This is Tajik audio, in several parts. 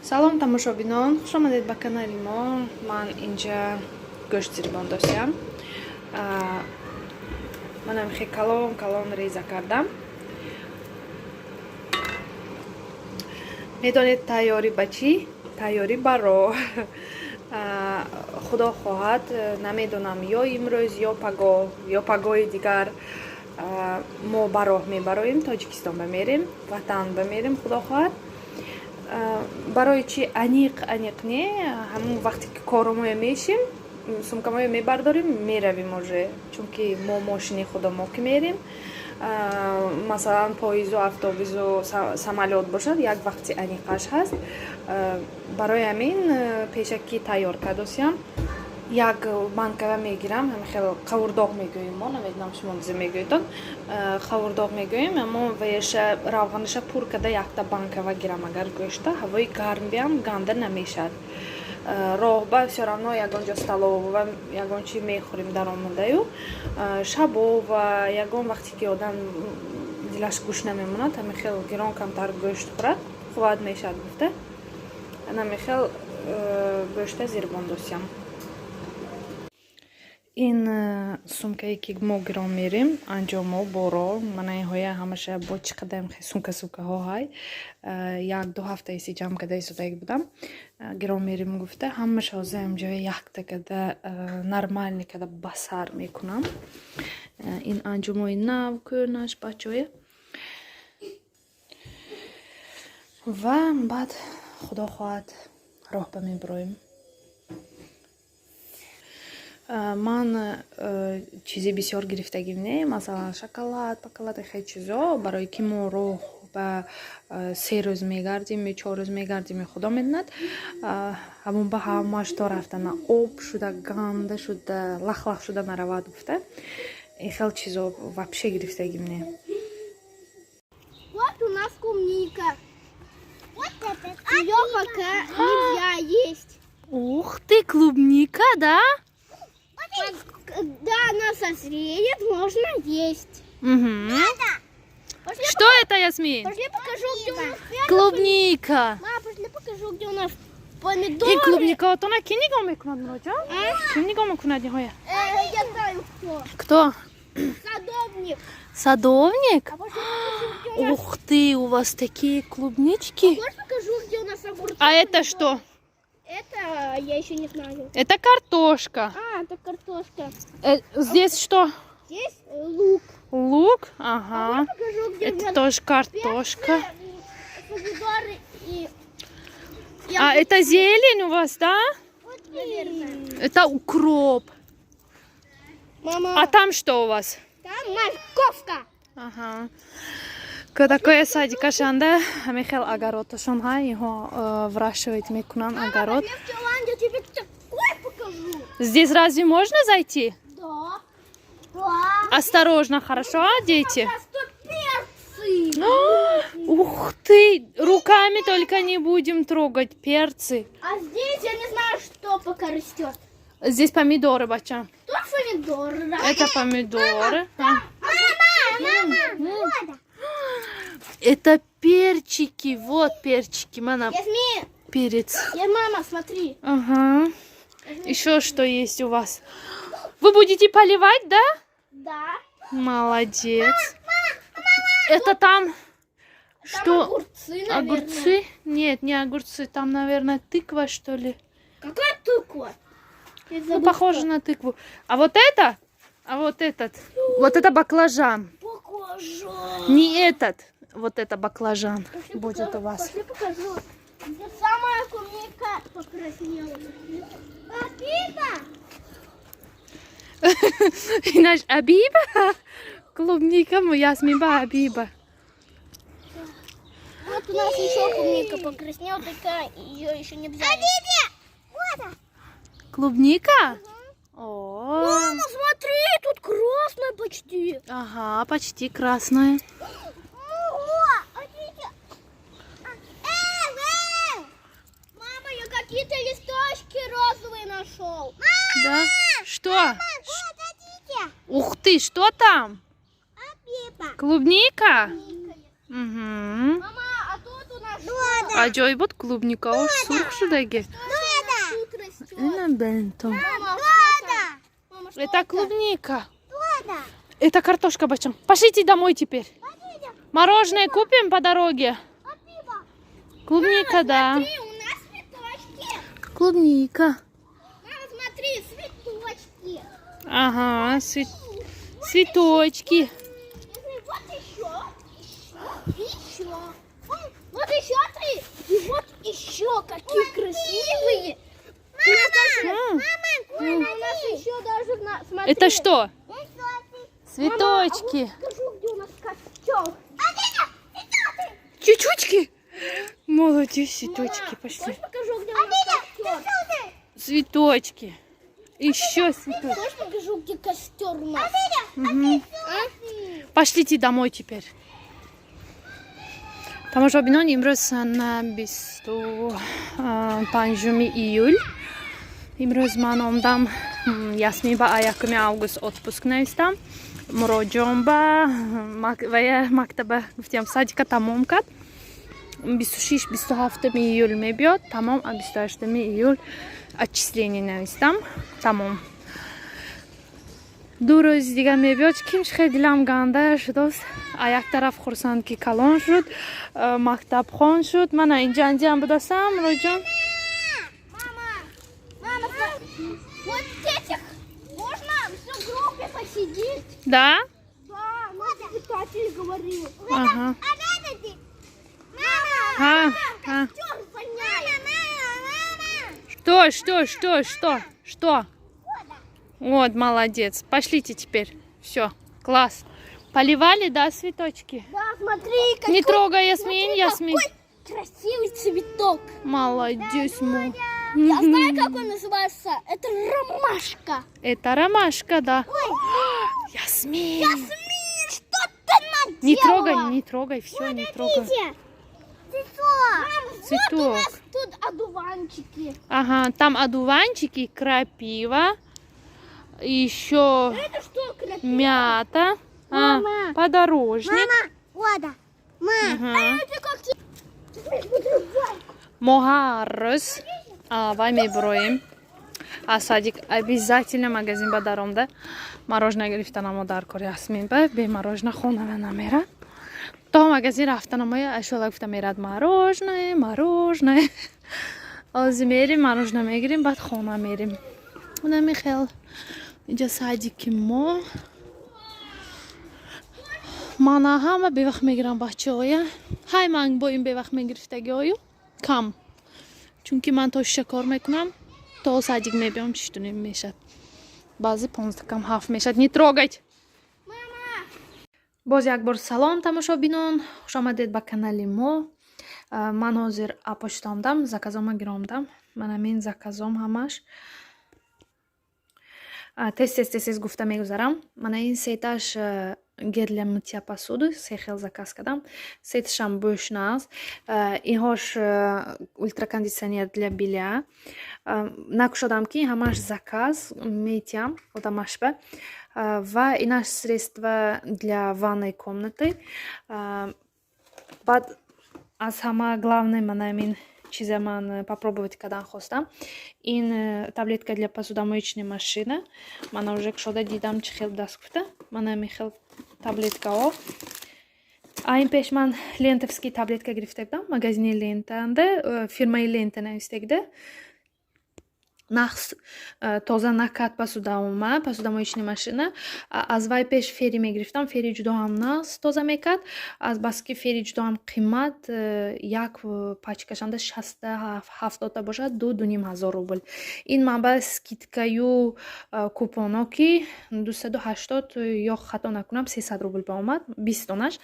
Салом, тамошобинон, хушомадед ба канали мо. Ман инҷа гӯшт зирбондосиям. Манам хе калон калон реза кардам. Медонед, тайёрӣ ба чӣ? Тайёрӣ ба роҳ. Худо хоҳад, намедонам, ё имрӯз, ё пагоҳ, ё пагоҳи дигар мо ба роҳ мебароем, Тоҷикистон ба мерем, ватан ба мерем, худо хоҳад. Барои чи аниқ аниқ не, ҳамон вақте ки коромоя мешим, сумкамоя мебардорем, меравем уже, чунки мо мошини худомо ки мерем. Масалан, поезду, автобусу, самолёт бошад, як вақти аниқаш ҳаст. Барои ҳамин пешакӣ тайёр кардосиям. Як банкава мегирам, ҳамин хел қавурдоғ мегӯем мо, намедонам, шумо дизе мегӯедон, қавурдоғ мегӯем, аммо ваеша равғанаша пур карда якта банкава гирам. Агар гӯшта ҳавои гарм биям, ганда намешад. Роҳба всё равно ягон ҷо столовая ягон чи мехӯрем даромадаю, шабова ягон вақте ки одам дилаш гӯш намемонад, ҳамин хел гирон камтар гӯшт хӯрад, қувват мешавад гуфта, ҳамин хел гӯшта зирбондосиям. Ин сумкае ки мо гирон мерем, анҷомо, боро, мана инҳоя ҳамаша бо чӣ қадарм сумка сумкаҳо ҳай, 1-ду ҳафтаеси ҷамъ карда истодаги будам, гирон мерем гуфта, ҳамаша ҳозир ҳамҷоя якта када нормальный када ба сар мекунам. Ин анҷомои нав кӯнаш бачаҳоя ва баъд, худо хоҳад, роҳ ба мебироем. Ман чизи бисёр гирифтагим не, масалан, шоколад, пакалад, хел чизо, барои ки мо роҳ ба 3 рӯз мегардим ё 4 рӯз мегардим, худо медонад. Ҳамон ба ҳамаш то рафтана об шуда, ганда шуда, лахлах шуда наравад гуфта, ин хел чизо вообще гирифтагим не. Вот у нас клубника. Ее пока нельзя есть. Ух ты, клубника, да? Когда она созреет, можно есть. Угу. Пошли. Что это, Ясмин? Пошли покажу, где у нас Клубника. Мама, пошли покажу, где у нас помидоры. Ин клубникаотона ки нигоҳ мекунад, Муроҷон? Ки нигоҳ мекунад инҳоя? Я знаю кто. Кто? Садовник. Садовник? А пошли покажу, где у нас. Ух ты, у вас такие клубнички. Хочешь, покажу, где у нас огурцы? А это что? Это я еще не знаю. Это картошка. А, это картошка. Здесь что? Здесь лук. Лук? Ага. Я покажу, где у Это нас тоже картошка. помидоры и А это зелень у вас, да? Наверное. Это укроп. Мама, А там что у вас? Там морковка. Ага. Такое садикашанда ҳамин хел огородашон ҳа, инҳо выращивать мекунанд огород. Пошли в Таиланд, я тебе такой покажу. Здесь разве можно зайти? Да. Да. Осторожно, хорошо, дети? Растут перцы. Ух ты! Руками только не будем трогать перцы. А здесь я не знаю, что пока растет. Здесь помидоры, бача. Тут помидоры. Да. Это помидоры. А. Мама, мама. Это перчики. Вот перчики. Мана Ясмин, перец. я мама, смотри. Ага. Еще что есть у вас? Вы будете поливать, да? Да. Молодец. Это там Там что? огурцы, наверное. Огурцы? Нет, не огурцы. Там, наверное, тыква, что ли. Какая тыква? Я Ну, забыла. похоже на тыкву. А вот это? А вот этот? Вот это баклажан. Баклажан. Не этот. Вот это баклажан Пошли будет покажу, у вас. Пошли покажу. Где самая клубника покраснела. Папита! Иначе Абиба? Клубника Ясмин ба Абиба. Вот у нас еще клубника покраснела, только ее еще не взяли. Клубника? О, Мама, смотри, тут красная почти. Ага, почти красная. Ого, Мама, я какие-то листочки розовые нашел. Да? Что? Ух ты, что там? Клубника? Угу. Мама, а тут у нас что? Аҷоибот, клубникаош сурх шудаги. Тут растет. Ина бентон. Мама, что это? Мама, что? Это клубника. Это картошка, бачам. Пошлите домой теперь. Мороженое купим по дороге. Клубника, да. Смотри, у нас цветочки. Клубника. Мама, смотри, цветочки. Ага, цветочки. Смотри, вот еще, еще, еще. Вот еще три. И вот еще какие красивые. У нас даже, мама, у нас еще даже, на, смотри. Это что? Мама, Цветочки. а вот скажу, где у нас костер. Чуть-чутьки. Молодец, цветочки пошли. Хочешь, покажу, где у нас костер? Цветочки. Еще цветочки. Хочешь, покажу, где костер у нас? Пошлите домой теперь. Тамошобинон, имрӯз сана 25-уми июл. Имрӯз ман омдам, Ясмин ба 1-уми август отпуск навистам. Муроҷон ба вая мактаба гуфтиам, садика тамом кард. 26, 27-уми июл мебиёд, тамом, а 28-уми июл отчисление навистам, тамом. 2 рӯзи дигар мебиёд. Кимш хеле дилам ганда шудост. А як тараф хурсанд, ки калон шуд, мактабхон шуд. Мана инҷа анҷиам будасам, Муроҷон. Мама, мама, вот этих можно все в группе посидеть? Да. Да, наш воспитатель говорил. Ага. Мама, Ха, ха. Костер воняет. Мама, мама. Что, что, что, что, что? Вот, молодец. Пошлите теперь. Все, класс. Поливали, да, цветочки? Да, смотри, какой, Не трогай, Ясмин, смотри, Ясмин. Какой красивый цветок. Молодец, мо. Я знаю, как он называется. Это ромашка. Это ромашка, да. Ясмин. Ясмин, что ты наделала? Не трогай, не трогай, все, не трогай. Цветок. Мам, вот у Цветок. Нас тут одуванчики. Ага, там одуванчики, крапива, еще Это что, крапива? Мята, а, Мама. Подорожник. Вода. Мама. Мгм. Это как ты? Мо ҳар рӯз вай мебуроем аз садик, обязательно магазин ба даромда мороженое гирифтанамо дар кор. Ясмин ба бе мороженое хонава намерад. То магазин рафтанамоя ашола гуфта мерад: «Мороженое, мороженое». Ози мерим, мороженое мегирем, баъд хона мерим. Унами хел инҷа садики мо. Мана ҳама бевақт мегирам бачаҳоя. Ҳай, ман бо ин бевақт мегирифтагиҳою кам, чунки ман то 6 кор мекунам, то садик мебиём, 6:30 мешад, баъзе 6:45 мешад. Не трогать! Боз як бор салом, тамошобинон, хушомадед ба канали мо. Ман ҳозир почта омдам, заказома гиромдам. Манамин заказом ҳамаш. Тез, тез, тез, тез гуфта мегузарам. Мана ин сеташ гель для мытья посуды, се хел заказ кардам, сеташам бӯшна аст. Инҳош ультракондиционер для белья. Накушодам, ки ҳамаш заказ метиҳам одамашба. Ва инаш средства для ванной комнаты. Баъд аз ҳама главное, мана ин чиза ман попробовать кардан хостам, ин таблетка для посудомоечной машины. Мана уже кушода дидам, чӣ хел даст гуфта. Мана ҳамин хел таблеткаҳо. А ин пеш ман лентовский таблетка гирифта будам, магазини Лентаанда, фирмаи Лента навистагида. Нахс тоза накард посудамома, посудомоечная машина. Аз вай пеш Фери мегирифтам, Фери ҷудо ҳам нағз тоза мекард. Аз баски Фери ҷудо ҳам қимат, як пачкашанда шаста ҳафтодта бошад, 2-2,5 ҳазор рубл. Ин манба скидкаю купоно ки 280 ё хато накунам, 300 рубл ба омад 20 донаш.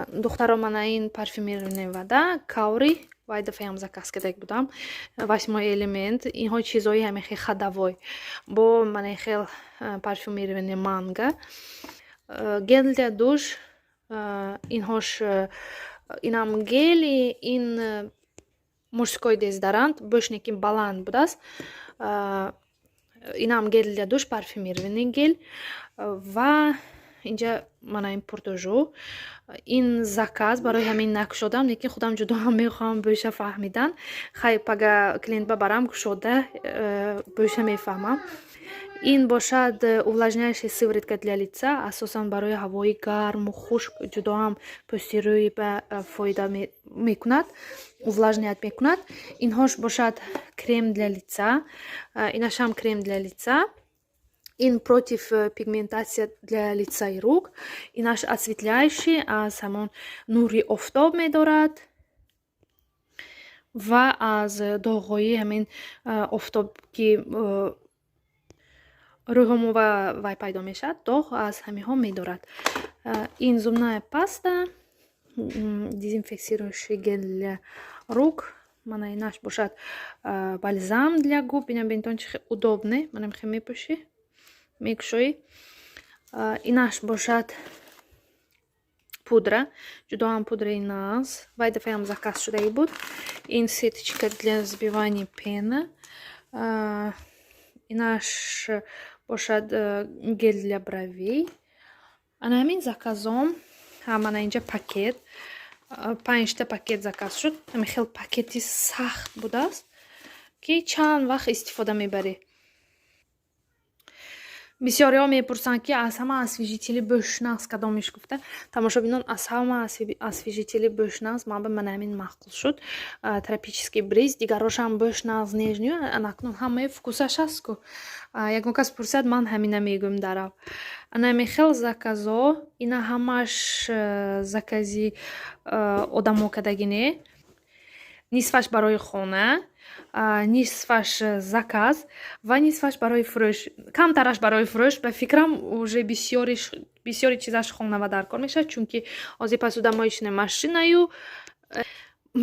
Духтаро, мана ин парфюмерная вода Каури, вай дафъаам заказ кардак будам, Восьмой элемент. Инҳо чизҳои ҳамин хел ходовой. Бо мана хел парфюмированный манго, гель для душ. Инҳош инам гели, ин мужской дезодорант, бӯшне ки баланд будааст. Инам гель для душ, парфюмированный гель. Ва Инҷа мана ин пуртожу, ин заказ, барои ҳамин накушодам, лекин худам ҷудо ҳам мехоҳам бӯйша фаҳмидан. Хай, пага клиент ба барам, кушода бӯйша мефаҳмам. Ин бошад увлажняющая сыворотка для лица, асосан барои ҳавои гарму хушк, ҷудо ҳам пӯсти рӯй ба фоида мекунад, увлажнять мекунад. Инҳош бошад крем для лица, инашам крем для лица, ин против пигментация для лица и рук, инаш осветляющий, аз ҳамон нури офтоб медорад ва аз доғҳои ҳамин офтоб, ки рӯҳомо вай пайдо мешавад, доғ, аз ҳаминҳо медорад. Ин зубная паста, дезинфицирующий гель для рук. Мана инаш бошад бальзам для губ. Ина бинтон, чи удобный, мана мехе мепӯшӣ, мекушоӣ. Инаш бошад пудра, ҷудоам пудраи наз, вай дафъаам заказ шудаи буд. Ин сеточка для взбивания пена, инаш бошад гель для бровей. Ана ҳамин заказом. Мана инҷа пакет, панҷта пакет заказ шуд. Ҳамин хел пакети сахт будааст, ки чанд вақт истифода мебарӣ. Бисёриҳо мепурсанд, ки аз ҳама освежители бӯшнағз кадомиш гуфта. Тамошобинон, аз ҳама освежители бӯшнағз ман ба мана ҳамин маъқул шуд, Тропический бриз. Дигарошам бӯшнағз, нежный, анакнун ҳамаи вкусаш аст ку. Ягон кас пурсад, ман ҳамина мегӯям дарав. Ана ҳамин хел заказо. Ина ҳамаш закази одамо кардагӣ не, нисфаш барои хона, нисфаш заказ ва нисфаш барои фурӯш, камтараш барои фурӯш. Ба фикрам, уже бисёри чизаш хонава дар кор мешавад, чунки ҳозир посудомоечная машинаю,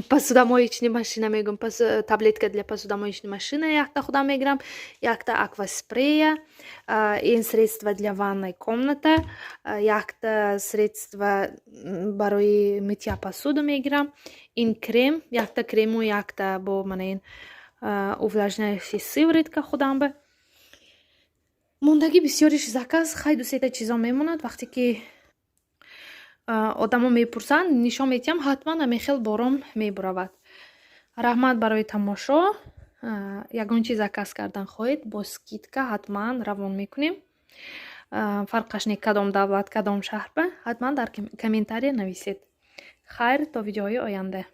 посудомоечный машина мегӯм, таблетка для посудомоечной машина якта худам мегирам, якта акваспрея, ин средства для ванной комната, якта средства барои мытья посуду мегирам, ин крем, якта крему, якта бо мана ин увлажняющий сыворотка худам ба мондагӣ. Бисёриш заказ. Хай, ду сета чизо мемонад. Вақте ки одамо мепурсанд, нишон медиҳам, ҳатман ҳамин хел бором мебуравад. Раҳмат барои тамошо. Ягон чиз заказ кардан хоҳед, бо скидка ҳатман равон мекунем. Фарқаш не кадом давлат, кадом шаҳр ба, ҳатман дар комментария нависед. Хайр, то видеоҳои оянда.